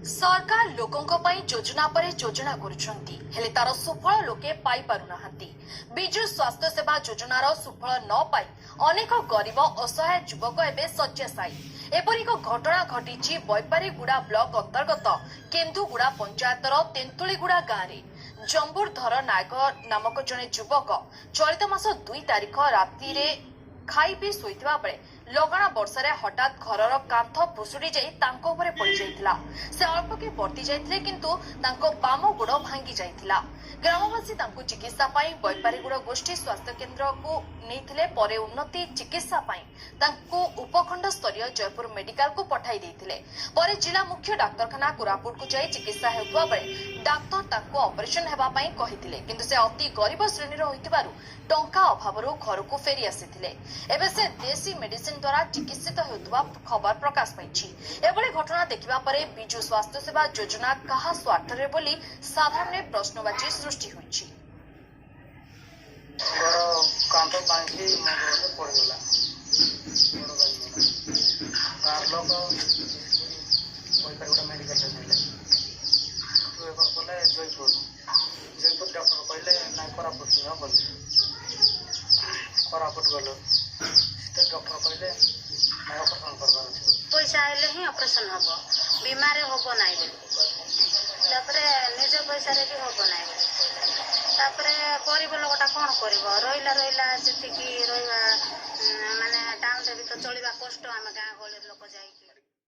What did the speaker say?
ସରକାର ଲୋକଙ୍କ ପାଇଁ ଯୋଜନା ପରେ ଯୋଜନା କରୁଛନ୍ତି, ହେଲେ ତାର ସୁଫଳ ଲୋକେ ପାଇପାରୁନାହାନ୍ତି। ବିଜୁ ସ୍ୱାସ୍ଥ୍ୟ ସେବା ଯୋଜନାର ସୁଫଳ ନ ପାଇ ଅନେକ ଗରିବ ଅସହାୟ ଯୁବକ ଏବେ ଶଯ୍ୟାଶାୟୀ। ଏପରି ଏକ ଘଟଣା ଘଟିଛି ବୈପାରିଗୁଡ଼ା ବ୍ଲକ ଅନ୍ତର୍ଗତ କେନ୍ଦୁଗୁଡ଼ା ପଞ୍ଚାୟତର ତେନ୍ତୁଳିଗୁଡ଼ା ଗାଁରେ। ଜମ୍ବୁରଧର ନାୟକ ନାମକ ଜଣେ ଯୁବକ ଚଳିତ ମାସ 2 ତାରିଖ ରାତିରେ ଖାଇ ପିଇ ଶୋଇଥିବା ବେଳେ ଲଗାଣ ବର୍ଷାରେ ହଠାତ୍ ଘରର କାନ୍ଥ ଭୁଶୁଡି ଯାଇ ତାଙ୍କ ଉପରେ ପଡ଼ିଯାଇଥିଲା। ସେ ଅଳ୍ପକେ ବର୍ତ୍ତି ଯାଇଥିଲେ, କିନ୍ତୁ ତାଙ୍କ ବାମ ଗୋଡ଼ ଭାଙ୍ଗି ଯାଇଥିଲା। ଗ୍ରାମବାସୀ ତାଙ୍କୁ ଚିକିତ୍ସା ପାଇଁ ବୈପାରିଗୁଡ଼ା ଗୋଷ୍ଠୀ ସ୍ୱାସ୍ଥ୍ୟ କେନ୍ଦ୍ରକୁ ନେଇଥିଲେ। ପରେ ଉନ୍ନତି ଚିକିତ୍ସା ପାଇଁ ତାଙ୍କୁ ଉପଖଣ୍ଡ ସ୍ତରୀୟ ଜୟପୁର ମେଡିକାଲକୁ ପଠାଇ ଦେଇଥିଲେ। ପରେ ଜିଲ୍ଲା ମୁଖ୍ୟ ଡାକ୍ତରଖାନା କୋରାପୁଟକୁ ଯାଇ ଚିକିତ୍ସା ହେଉଥିବା ବେଳେ ଡାକ୍ତର ତାଙ୍କୁ ଅପରେସନ ହେବା ପାଇଁ କହିଥିଲେ, କିନ୍ତୁ ସେ ଅତି ଗରିବ ଶ୍ରେଣୀର ହୋଇଥିବାରୁ ଟଙ୍କା ଅଭାବରୁ ଘରକୁ ଫେରି ଆସିଥିଲେ। ଏବେ ସେ ଦେଶୀ ମେଡିସିନ ଦ୍ୱାରା ଚିକିତ୍ସିତ ହେଉଥିବା ଖବର ପ୍ରକାଶ ପାଇଛି। ଏଭଳି ଘଟଣା ଦେଖିବା ପରେ ବିଜୁ ସ୍ୱାସ୍ଥ୍ୟ ସେବା ଯୋଜନା କାହା ସ୍ୱାର୍ଥରେ ବୋଲି ସାଧାରଣରେ ପ୍ରଶ୍ନବାଚୀ ସୃଷ୍ଟି ହୋଇଛି। ଘର କାନ୍ଥ ଭାଙ୍ଗି ମୋ ଗୋଡ଼ରେ ପଡ଼ିଗଲା, ଗୋଡ଼ ଭାଙ୍ଗିଗଲା। ଗାଁର ଲୋକ ବୈପାରିଗୁଡ଼ା ମେଡ଼ିକାଲରେ ନେଲେ। ସେଠୁ ରେଫର୍ କଲେ ଜୟପୁର। ଜୟପୁର ଡକ୍ଟର କହିଲେ, ନାଇଁ, କୋରାପୁଟ ନିଅ ବୋଲେ। କୋରାପୁଟ ଗଲୁ, ସେଠି ଡକ୍ଟର କହିଲେ, ନାଇଁ, ଅପରେସନ୍ କରବାର ଅଛି। ପଇସା ଆଇଲେ ହିଁ ଅପରେସନ୍ ହବ, ବୀମାରେ ହବ ନାହିଁ ବୋଲି କହିଲେ। ତାପରେ ନିଜ ପଇସାରେ ବି ହବ ନାହିଁ ବୋଲି କହିଲେ। ତାପରେ ଗରିବ ଲୋକଟା କ'ଣ କରିବ? ରହିଲା ରହିଲା ଯେତିକି ରହିବା, ମାନେ ଟାଉନରେ ବି ତ ଚଳିବା କଷ୍ଟ, ଆମେ ଗାଁ ଗହଳିର ଲୋକ ଯାଇକି।